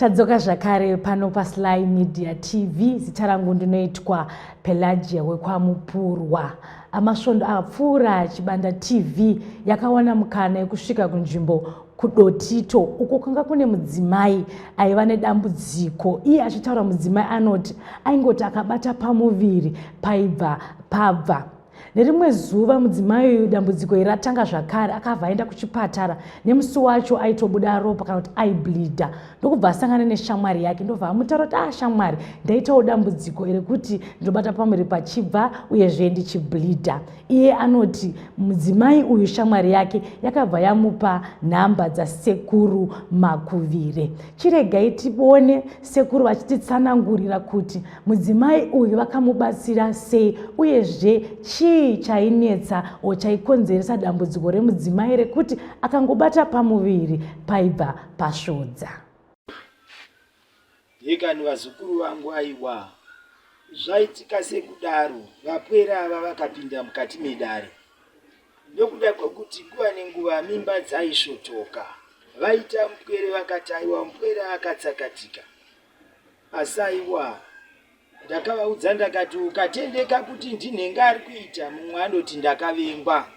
Tadzoka zvakare pano paSly Media TV. Zita rangu ndinoitwa Pelagia wekwaMupurwa. Amasvondo apfuura Chibanda TV yakawana mukana yekusvika kunzvimbo kuDotito uko kwanga kune mudzimai aiva nedambudziko. Iye achitaura mudzimai anoti aingoti akabata pamuviri paibva pabva. Nerimwe zuva mudzimai uyu dambudziko iri ratanga zvakare akabva aenda kuchipatara nemusi wacho aitobuda ropa kana kuti aibleeda ndokubva asangana neshamwari yake ndobva amutaura kuti ah shamwari ndaitawo dambudziko iri kuti ndinobata pamuviri pachibva uyezve ndichibleeda iye anoti mudzimai uyu shamwari yake yakabva yamupa nhamba dzasekuru Makuvire. Chiregai tione sekuru vachititsanangurira kuti mudzimai uyu vakamubatsira sei uyezve chii chainetsa o chaikonzeresa dambudziko remudzimai rekuti akangobata pamuviri paibva pasvodza. Hekani vazukuru vangu aiwa zvaitika sekudaro vapwere ava vakapinda mukati medare nokuda kwekuti nguva nenguva mimba dzaisvotoka vaita mupwere vakati aiwa mupwere akatsakatika Asi aiwa, ndakavaudza ndakati ukatendeka kuti ndinhenga ari kuita mumwe anoti ndakavengwa.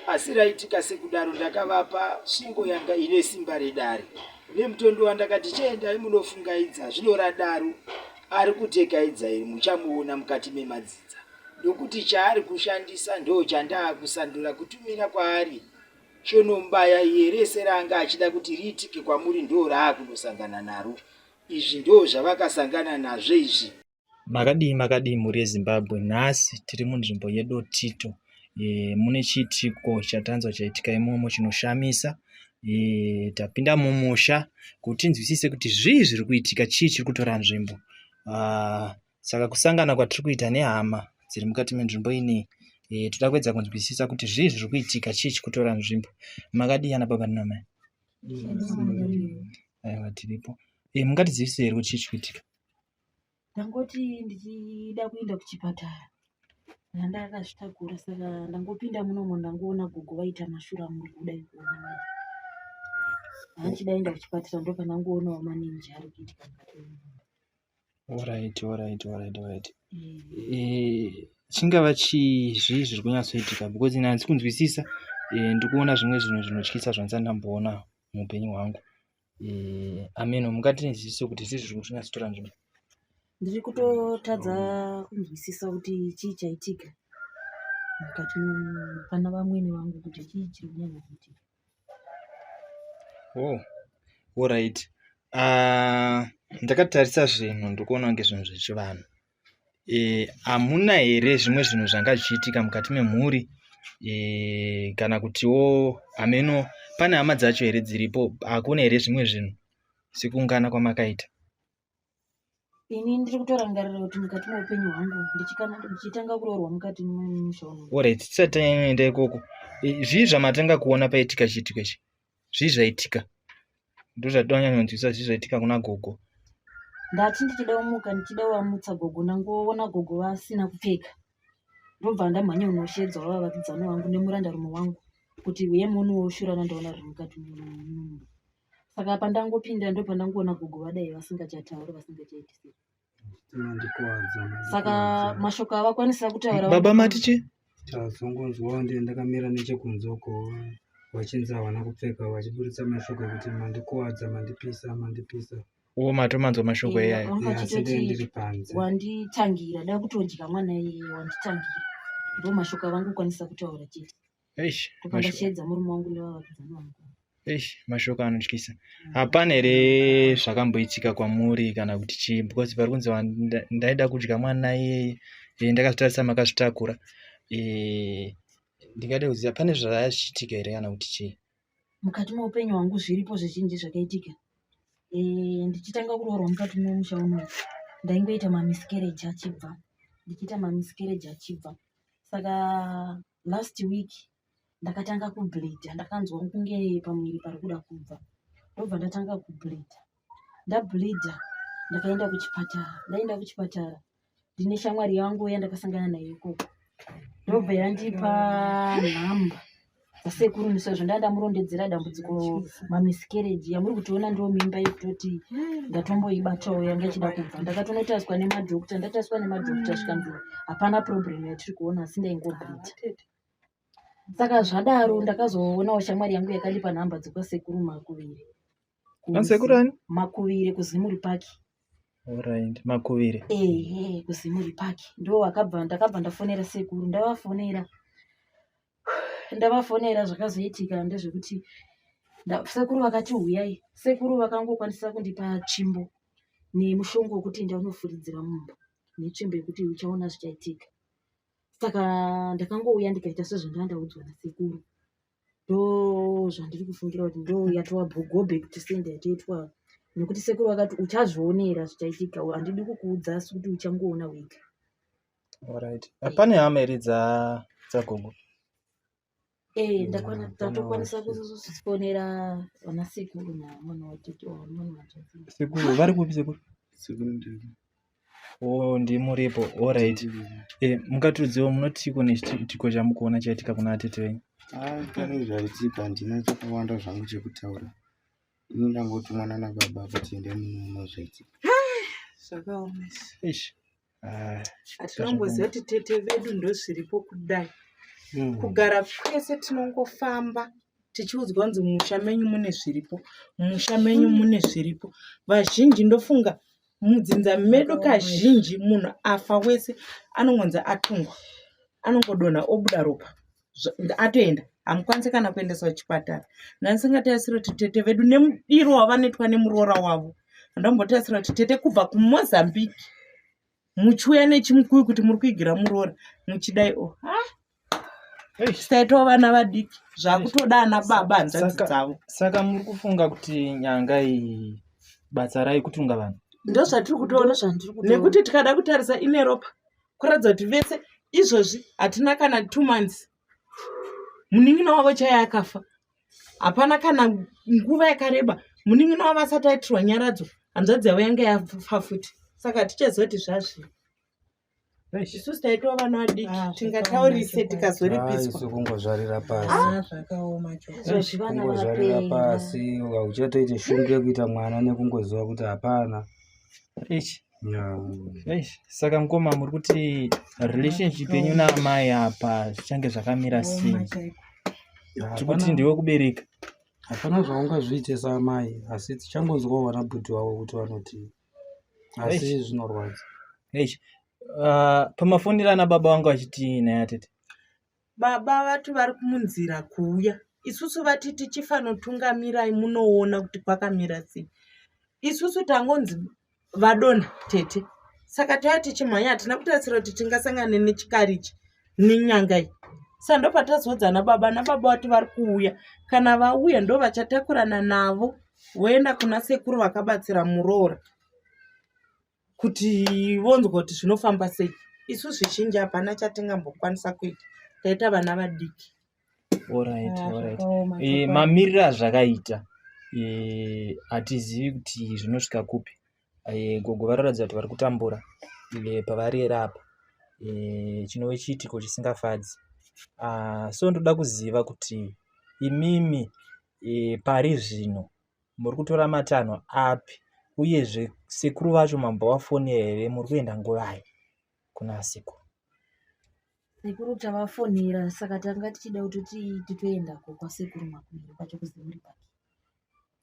Asi raitika sekudaro ndakavapa svimbo yanga ine simba redare nemutondo wandakati chiendai munofungaidza zvino radaro ari kutekaidza iri muchamuona mukati memadzidza nokuti chaari kushandisa ndo chandaakusandura kutumira kwaari Chonombaya iye rese raanga achida kuti riitike kwamuri ndoo raakunosangana naro. Izvi ndoo zvavakasangana nazvo izvi. Makadii makadii mhuri yeZimbabwe nhasi tiri munzvimbo yeDotito e, mune chiitiko chatanzwa chaitika imomo chinoshamisa e, tapinda mumusha kuti tinzwisise kuti zvii zviri kuitika chii chiri kutora nzvimbo ah, Saka kusangana kwatiri kuita nehama dziri mukati menzvimbo inei e, toda kuedza kunzwisisa kuti zvii zviri kuitika chii chikutora nzvimbo. Makadii ana baba namai? Aiwa tiripo. E, mungatizivise here kuti chii chikuitika? Ndangoti ndichida kuenda kuchipatara ndandakazvitakura saka ndangopinda munomo ndangoona gogo vaita mashura muri kudai kuona manje handichida enda kuchipatara ndopandangoonawo maninji ari kuitika mukati menyumba Alright, alright, alright, alright. Eh, chingava chii zvii zviri kunyatsoitika because ini handisi kunzwisisa eh, ndiri kuona zvimwe zvinhu zvinotyisa zvandisati ndamboona muupenyu hwangu eh, ameno mungatinzwisise kuti zvii zviri kunyatsotora nzvimbo ndiri kutotadza kunzwisisa kuti chii chaitika mukati pana vamwene vangu kuti chii chiri kunyanya kuitika Oh, alright. Uh, ndakatarisa zvinhu ndikuona kunge zvinhu zvechivanhu. Eh, hamuna here zvimwe zvinhu zvanga zvichiitika mukati memhuri eh, kana kutiwo hameno pane hama dzacho here dziripo hakuna here zvimwe zvinhu sekuungana kwamakaita? Ini ndiri kutorangarira kuti mukati meupenyu hwangu ndichitanga kuroorwa mukati memusha uno. Alright, tisati taenda ikoko. Zvii zvamatanga kuona paitika chiitiko ichi? Zvii zvaitika? Ndozvatonyanyonzwisa zvii zvaitika kuna gogo. Ndati ndichida kumuka ndichida kuvamutsa gogo ndangoona gogo vasina kupfeka. Ndobva ndamhanya kunoshedza vavakidzani vangu nemurandarume wangu kuti uye munoshurana ndaona riri mukati muno. Saka pandangopinda ndopandangoona gogo vadai vasingachatauri vasingachaiti sei. Saka mashoko avakwanisa kutaura baba mati chii? Tazongonzwawo ndiye ndakamira nechekunze uko vachinzi havana kupfeka vachiburitsa mashoko ekuti mandikuwadza mandipisa mandipisa. Wo matomanzwa mashoko Eh, iyayo. vanga Yeah, asi ndiye vachitoti ndiri panze. wanditangira da kutodya mwana iyeye wanditangira ndo mashoko avangokwanisa kutaura chete. Eish, Ndopandasheedza murume wangu nevavakidzani vangu. Eish, mashoko anotyisa. Hapana here zvakamboitika kwamuri kana kuti chii because pari kunzi ndaida kudya mwana iyeye eh, ndakazvitarisa makazvitakura eh, ndingade kuziva pane zvazvichiitika here kana kuti chii? Mukati meupenyu hwangu zviripo zvizhinji zvakaitika. Eh, ndichitanga kuroorwa mukati memusha uno ndaingoita mamiscarriage achibva ndichiita mamiscarriage achibva saka last week ndakatanga kubleeder ndakanzwa kunge pamuviri pari kuda kubva ndobva ndatanga kubleeder ndableeder ndakaenda kuchipatara ndaenda kuchipatara ndine shamwari yangu yandakasangana nayo ikoko ndobva yandipa nhamba dzasekuru sezvo ndaa ndamurondedzera dambudziko mamiscarriage yamuri kutiona ndiwo mimba yekutoti ndatomboibatawo yanga ichida kubva. Ndakatonotariswa nemadhokta, ndatariswa nemadhokta zvikanzi hapana problem yatiri kuona asi ndaingobleeda. Saka zvadaro ndakazoonawo shamwari yangu yakandipa nhamba dzekwasekuru Makuvire. Sekuru ani? Makuvire kuZimuri Park. Alright, Makuvire. Ehe, kuZimuri Park. Ndo vakabva ndakabva ndafonera sekuru, ndavafonera. Ndavafonera zvakazoitika ndezvekuti sekuru vakati huyai. Sekuru vakangokwanisa kundipa tsvimbo nemushonga wekuti enda unofuridzira mumba netsvimbo yekuti uchaona zvichaitika. Saka ndakangouya ndikaita sezvandanga ndaudzwa nasekuru. Ndozvandiri kufungira kuti ndo yatova go back to sender yatoitwa nekuti sekuru vakati uchazvionera zvichaitika handidi kukuudza asi kuti uchangoona wega. Alright. Pane hama here dzagogo? Eh, ndakwana tatokwanisa kufonera vana sekuru namwana watete mwana watete. Sekuru vari kupi sekuru? Sekuru ndiri. Oh, ndimuripo. Alright. Eh, mungatiudzewo munotiko nechiitiko chamukuona chaitika kuna atete venyu? Ah, pane zvaitika handina chakawanda zvangu chekutaura. Ini ndangotumwa nana baba kuti ende munoona zvaitika. Zvakaoma izvi. Eish. Ah, Hatinomboziva kuti tete vedu ndozviripo kudai. Kugara kwese tinongofamba tichiudzwa kunzi mumusha menyu mune zviripo, mumusha menyu mune zviripo. Vazhinji ndofunga mudzinza medu kazhinji munhu afa wese anongonzi atungwa, anongodonha obuda ropa atoenda. Hamukwanisi kana kuendeswa kuchipatara. Ndandisingatarisiri kuti tete vedu nemudiro wavanoitwa nemuroora wavo, handambotarisira kuti tete kubva kuMozambique muchiuya nechimukuyu kuti muri kuigira muroora muchidai o ha tisaitawo vana vadiki zvakutoda ana baba hanzvadzi dzavo. Saka muri kufunga kuti nyanga iyi basa rayo kutunga vanhu? Ndozvatiri kutoona nekuti tikada kutarisa ine ropa kuratidza kuti vese izvozvi hatina kana 2 months munin'ina wavo chaiye akafa hapana kana nguva yakareba munin'ina wavo asati aitirwa nyaradzo hanzvadzi yavo yanga yafa futi saka hatichaziva kuti zvazvii isusu taitova vana vadiki ah, tingataurise tikazoripiswa isu kungozvarira pasi ah, zvakaoma chokwadi kungozvarira pasi hauchatoite shungu yekuita mwana nekungoziva kuti hapana Eish. Eish. Saka mukoma muri kuti relationship yenyu naamai apa zvichange zvakamira sei? Tiri kuti ndiwe kubereka. Hapana zvaungazviite saamai asi tichangonzwawo vana bhudhi vavo kuti vanotii. Asi zvinorwadza. Eish. Pamafonero ana baba vangu vachitii nhai atete? Baba vati vari munzira kuuya isusu vati tichifanotungamirai munoona kuti kwakamira sei. Isusu tangonzi vadonha tete saka taiva tichimhanya hatina kutarisira kuti tingasangane nechikari ichi nenyanga iyi. Saka ndopatazoudza ana baba, ana baba vati vari kuuya kana vauya ndovachatakurana navo voenda kuna sekuru vakabatsira muroora. Kuti vonzwa kuti zvinofamba sei. Isu zvizhinji hapana chatingambokwanisa kuita taita vana vadiki. Alright, ah, alright. E, mamiriro azvakaita e, hatizivi kuti zvinosvika kupi. E, gogo varoratidza kuti vari kutambura e, pavari apa e, chinove chiitiko chisingafadzi. Ah, so ndoda kuziva kuti imimi e, pari zvino muri kutora matanho api uyezve sekuru vacho mambovafonera here muri kuenda nguvai kuna sekuru? Sekuru tavafonera saka tanga tichida kutoti titoendako kwasekuru Makumire kwacho kuZimuri Park.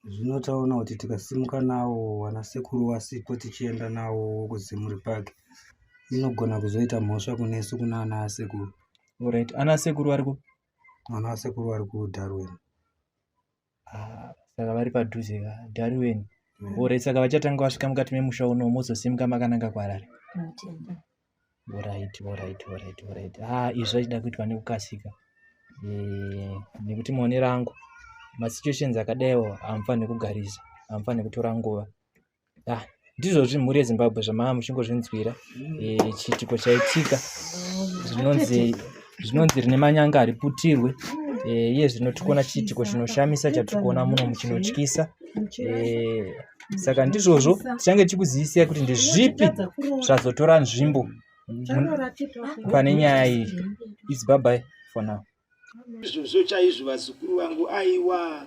Zvino taona kuti tikasimuka nawo vana sekuru vasipo tichienda nawo kuZimuri Park inogona kuzoita mhosva kunesu kuna ana asekuru. Alright, ana sekuru vari kupi? Ana asekuru vari kuDarwin. Ah, saka vari padhuze ka Darwin. Alright, saka vachatanga vasvika mukati memusha uno mozosimuka makananga kuHarare. Tinotenda. Alright, alright, alright, alright. Ah, izvi zvachida kuitwa nekukasika. Eh, nekuti maonero angu masituations akadaiwo hamufaniri kugarisa, hamufaniri kutora nguva. Ah, ndizvozvi mhuri yeZimbabwe zvamava muchingozvinzwira eh, chiitiko chaitika zvinonzi zvinonzi rine manyanga hariputirwe eh, iye zvino tiri kuona chiitiko chinoshamisa chatiri kuona muno chinotyisa eh, saka ndizvozvo tichange tichikuzivisai kuti ndezvipi zvazotora nzvimbo pane nyaya iyi. It's bye bye for now. Izvozvo chaizvo vazukuru vangu aiwa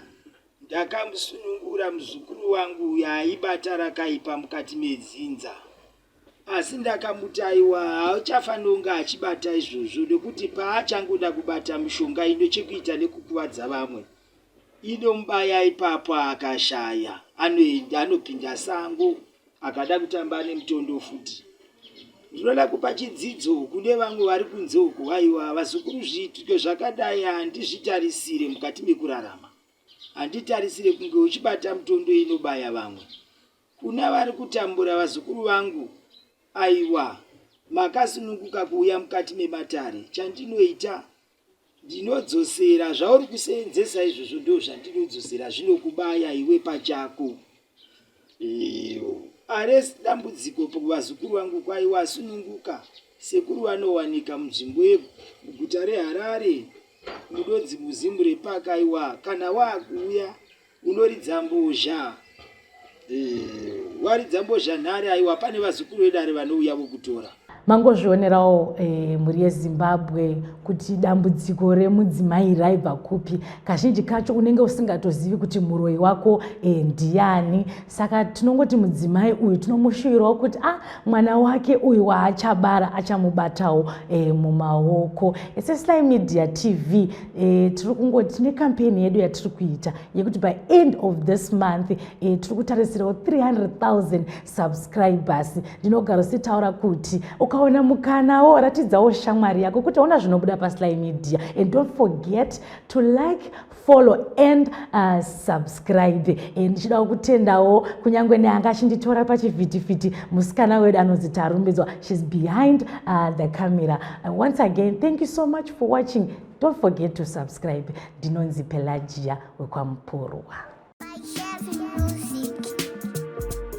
ndakamusunungura muzukuru wangu uyo aibata rakaipa mukati medzinza. Asi ndakamuti aiwa hauchafaniri kunge achibata izvozvo nekuti paachangoda kubata mishonga ino chekuita nekukuvadza vamwe inomubaya ipapo akashaya anoenda anopinda sango akada kutamba nemutondo futi. Ndinoda kupa chidzidzo kune vamwe vari kunze uko aiwa vazukuru zviitiko zvakadai handizvitarisire mukati mekurarama. Handitarisire kunge uchibata mutondo inobaya vamwe. Kuna vari kutambura vazukuru vangu aiwa makasununguka kuuya mukati mematare chandinoita ndinodzosera zvauri kuseenzesa izvozvo ndo zvandinodzosera zvinokubaya iwe pachako aresi dambudziko kuvazukuru vangu kwaiwa asununguka sekuru vanowanika munzvimbo yeguta reharare mudonzi muzimbure park aiwa kana waakuuya Unoridza mbozha eh, waridza mbozha nhare aiwa pane vazukuru vedare vanouya vokutora. Mangozvionerawo eh, mhuri yeZimbabwe kuti dambudziko remudzimai raibva kupi. Kazhinji kacho unenge usingatozivi kuti muroyi wako eh, ndiyani. Saka tinongoti mudzimai uyu tinomushuvirawo kuti ah, mwana wake uyu waachabara achamubatawo eh, mumaoko. SSLI Media TV eh, tiri kungoti tine campaign yedu yatiri kuita yekuti by end of this month eh, tiri kutarisirawo 300,000 subscribers. Ndinogara sitaura kuti ukaona mukanawo ratidzawo shamwari yako kuti ona zvinobuda paSly Media, and don't forget to like, follow and subscribe. Ndichidawo kutendawo kunyange neanga achinditora pachivhitivhiti musikana wedu anonzi Tarumbidzwa, she's behind the camera. Once again, thank you so much for watching. Don't forget to subscribe. Ndinonzi Pelagia wekwaMupurwa.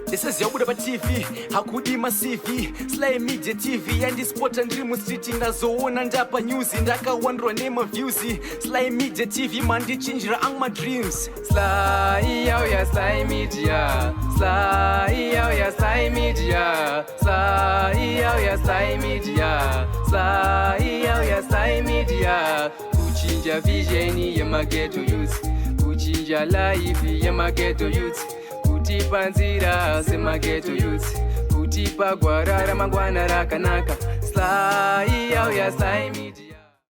Ndisiziva kubuda paTV hakudi maCV. Sly Media TV yandispota ndiri mustreet, ndazoona ndapa news, ndakawandirwa nemaviews. Sly Media TV mandichinjira angu madreams. Sly yauya, Sly Media, Sly yauya, Sly Media, Sly yauya, Sly Media, Sly yauya, Sly Media. Kuchinja vision yemaghetto youth, kuchinja life yemaghetto youth, kutipa nzira semaghetto youth, kutipa gwara ramangwana rakanaka. Sly yauya, Sly Media.